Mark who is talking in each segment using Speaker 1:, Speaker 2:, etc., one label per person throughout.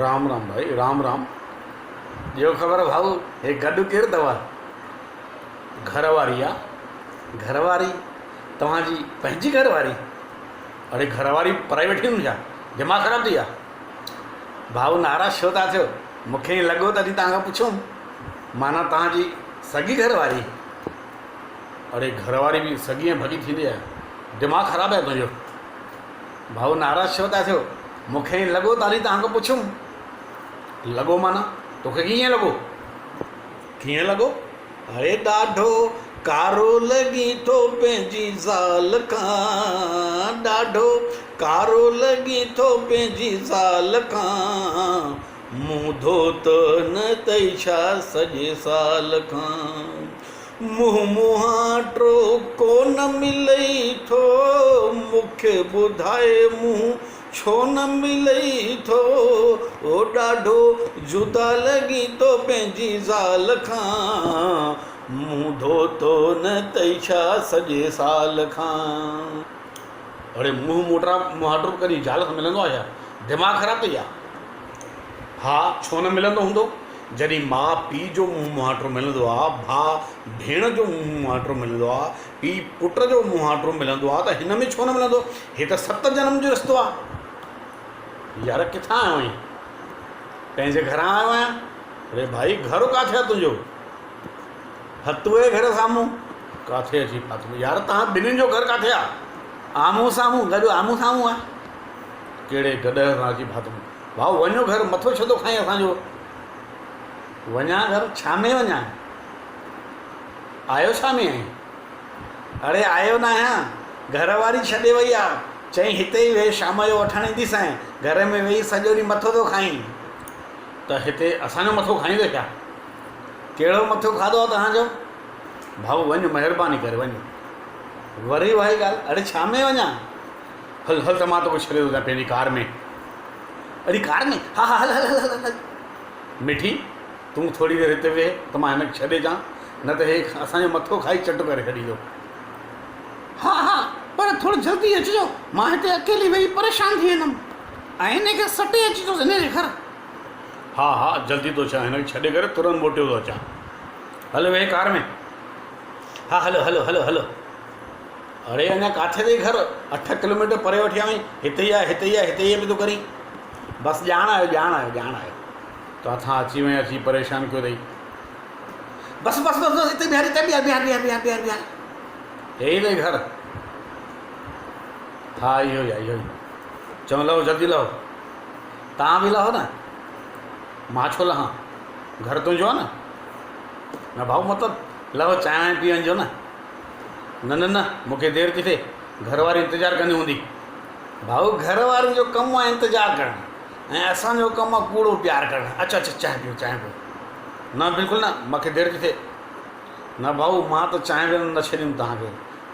Speaker 1: رام رام ڀائي رام رام. ڏيو خبر ڀائو هي گڏ ڪير اٿو؟ گهر واري آ. گهر واري؟ توهان جي پنهنجي گهر واري؟ اڙي گهر واري پرائي ويٺي هوندي ڇا؟ دماغ خراب ٿي ويا؟ ڀائو ناراض ڇو ٿا ٿيو؟ مون کي ائين لڳو تڏهن توهان کان پڇيم. معنيٰ توهان جي سڳي گهر واري؟ اڙي گهر واري به سڳي ۽ ڀڳي ٿيندي آهي. دماغ خراب آهي تنهنجو. ڀائو ناراض ڇو ٿا ٿيو؟ مون کي ائين لڳو تڏهن توهان کان پڇيم. لڳو معنيٰ؟ توکي ڪيئن لڳو؟ ڪيئن لڳو؟ اڙي ڏاڍو ڪارو لڳين ٿو پنهنجي زال کان، ڏاڍو ڪارو لڳين ٿو پنهنجي زال کان، منهن ڌوتو نه اٿئي ڇا سڄي سال کان. منهن مهانڊو ڪو نه ملئي ٿو، مون کي ٻڌائي منهن ڇو نه ملئي ٿو، او ڏاڍو جدا لڳين ٿو پنهنجي زال کان، منهن ڌوتو نه اٿئي ڇا سڄي سال کان. اڙي منهن موٽرا مهانڊو ڪڏهن زال سان ملندو آهي ڇا؟ دماغ خراب اٿئي ڇا؟ ها ڇو نه ملندو هوندو؟ جڏهن ماء پيء جو منهن مهانڊو ملندو آ، ڀاء ڀيڻ جو منهن مهانڊو ملندو آ، پيء پٽ جو مهانڊو ملندو آ ته هن ۾ ڇو نه ملندو؟ هي ته ست جنم جو رشتو آ. يار ڪٿان آيو آهين؟ پنهنجي گهران آيو آهيان. اڙي ڀائي گهر ڪاٿي آ تنهنجو؟ ڦتوء جي گهر سامهون. ڪاٿي اچي ڦاٿم؟ يار توهان ٻنهين جو گهر ڪاٿي آ؟ آمهون سامهون، گڏ آمهون سامهون آ. ڪهڙي گڏهه سان اچي ڦاٿم؟ ڀائو وڃو گهر، مٿو ڇو ٿو کائين اسان جو؟ وڃان گهر؟ ڇا ۾ وڃان؟ آيو ڇا ۾ آهين؟ اڙي آيو ناهيان، گهر واري ڇڏي وئي آ، چيائين هتي ئي ويهه شام جو وٺڻ اينديسانء، گهر ۾ ويهي سڄو ڏينهن مٿو ٿو کائين. ته هتي اسان جو مٿو کائيندو ڇا؟ ڪهڙو مٿو کاڌو آ توهان جو؟ ڀائو وڃ مهرباني ڪري وڃ. وري اها ئي ڳالهه، اڙي ڇا ۾ وڃان؟ هل هل ته مان توکي ڇڏي ٿو اچان پنهنجي ڪار ۾. اڙي ڪار ۾؟ ها ها هل هل هل هل هل. مٺي، تون ٿوري دير هتي ويهه ته مان هن کي ڇڏي اچان، نه ته هي اسان جو مٿو کائي چٽ ڪري ڇڏيندو.
Speaker 2: ها ها، پر ٿورو جلدي اچجو، مان هتي اڪيلي ويهي پريشان ٿي ويندم. ۽ هن کي سٽي اچجوس هن جي گهر.
Speaker 1: ها ها، جلدي ٿو اچان، هن کي ڇڏي ڪري ترنت موٽيو ٿو اچان. هل ويهه ڪار ۾. ها هلو هلو هلو هلو. اڙي اڃا ڪاٿي اٿئي گهر، اٺ ڪلوميٽر پري وٺي آيو آهين، هتي ئي آهي، هتي ئي آهي، هتي ئي آهي پيو ٿو ڪرين. بس ڄاڻ آيو، ڄاڻ آيو، ڄاڻ آيو. ڪاٿان اچي وئين، اچي پريشان ڪيو اٿئي.
Speaker 2: بس بس بس بس اتي بيهار، اتي بيهار، بيهار، بيهار، بيهار، بيهار، بيهار.
Speaker 1: هي ئي اٿئي گهر؟ ها اهو ئي آهي، اهو ئي. چڱو لهو، جلدي لهو. توهان به لهو نه. مان ڇو لهان؟ گهر تنهنجو آهي نه. نه ڀائو مطلب لهو چانهه وانهه پي وڃجو نه. نه نه نه مون کي دير ٿي ٿئي، گهر واري انتظار ڪندي هوندي.
Speaker 2: ڀائو گهر وارن جو ڪم آهي انتظار ڪرڻ ۽ اسان جو ڪم آهي ڪوڙو پيار ڪرڻ. اچ اچ چانهه پيون چانهه پيون.
Speaker 1: نه بلڪل نه مان کي دير ٿي ٿئي. نه ڀائو مان ته چانهه بنا نه ڇڏيندم توهان کي.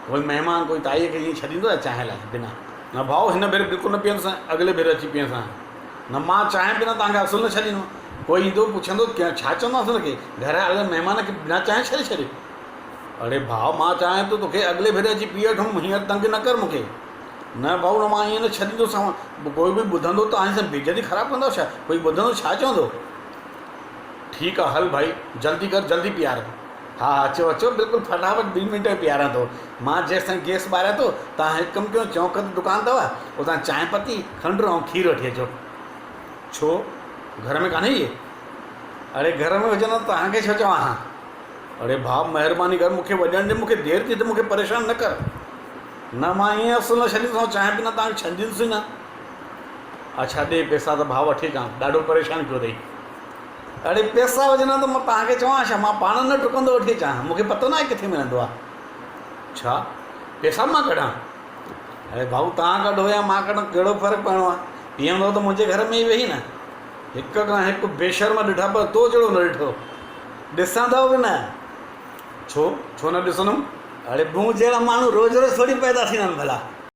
Speaker 1: ڪوئي مهمان ڪوئي تائيء کي ائين ڇڏيندو آهي چانهه لاء بنا. نه ڀائو هن ڀيري بلڪل نه پيئندس اڳلي ڀيري اچي پيئندس. نه مان چانهه بنا توهان کي اصل نه ڇڏيندم. ڪوئي ايندو پڇندو ڇا چونداس هن کي گهر آيل مهمان کي بنا چانهه ڇڏي ڇڏي. اڙي ڀاء مان چاهيان ٿو توکي اڳلي ڀيري اچي پي وٺم هينئر تنگ نه ڪر مونکي. نه ڀائو نه مان ائين نه ڇڏيندوسانو ڪوئي به ٻڌندو ته آهين سان بيعزتي خراب ڪندو ڇا ڪوئي ٻڌندو ڇا چوندو. ٺيڪ آ هل ڀائي جلدي ڪر جلدي پيار.
Speaker 2: ها ها اچو اچو بلڪل فٽافٽ ٻن منٽن ۾ پياران ٿو. مان جيستائين گيس ٻاريان ٿو توهان هڪ ڪم ڪيو چونڪ تي دڪان اٿو اتان چانهه پتي کنڊ ۽ کير وٺي اچو.
Speaker 1: ڇو گهر ۾ ڪانهي اهي؟
Speaker 2: اڙي گهر ۾ هجن ها ته توهان کي ڇو چوان ها.
Speaker 1: اڙي ڀاء مهرباني ڪر مون کي وڃڻ ڏي مون کي دير ٿي ٿئي مون کي پريشان نه ڪر.
Speaker 2: نه مان ائين اصل نه ڇڏيندوسانو چانهه بنا توهان کي ڇڏيندس ئي نه.
Speaker 1: اڇا ڏي پئسا ته ڀاء وٺي اچان ڏاڍو پريشان ڪيو اٿئي.
Speaker 2: اڙي پئسا هجن ها ته مان توهان کي چوان ها ڇا مان پاڻ نه ڊڪندو وٺي اچان ها مون کي پتو ناهي ڪٿي ملندو آهي.
Speaker 1: ڇا پئسا به مان ڪڍان؟
Speaker 2: اڙي ڀائو توهان ڪڍو يا مان ڪڍان ڪهڙو فرق پوڻو آهي پيئندو ته منهنجي گهر ۾ ئي ويهي نه.
Speaker 1: هڪ کان هڪ بيشرم ڏٺا پر تو جهڙو نه ڏٺو.
Speaker 2: ڏسندؤ به نه.
Speaker 1: ڇو؟ ڇو نه ڏسندم؟
Speaker 2: اڙي مون جهڙا ماڻهو روز روز ٿوري پيدا ٿيندا آهن ڀلا.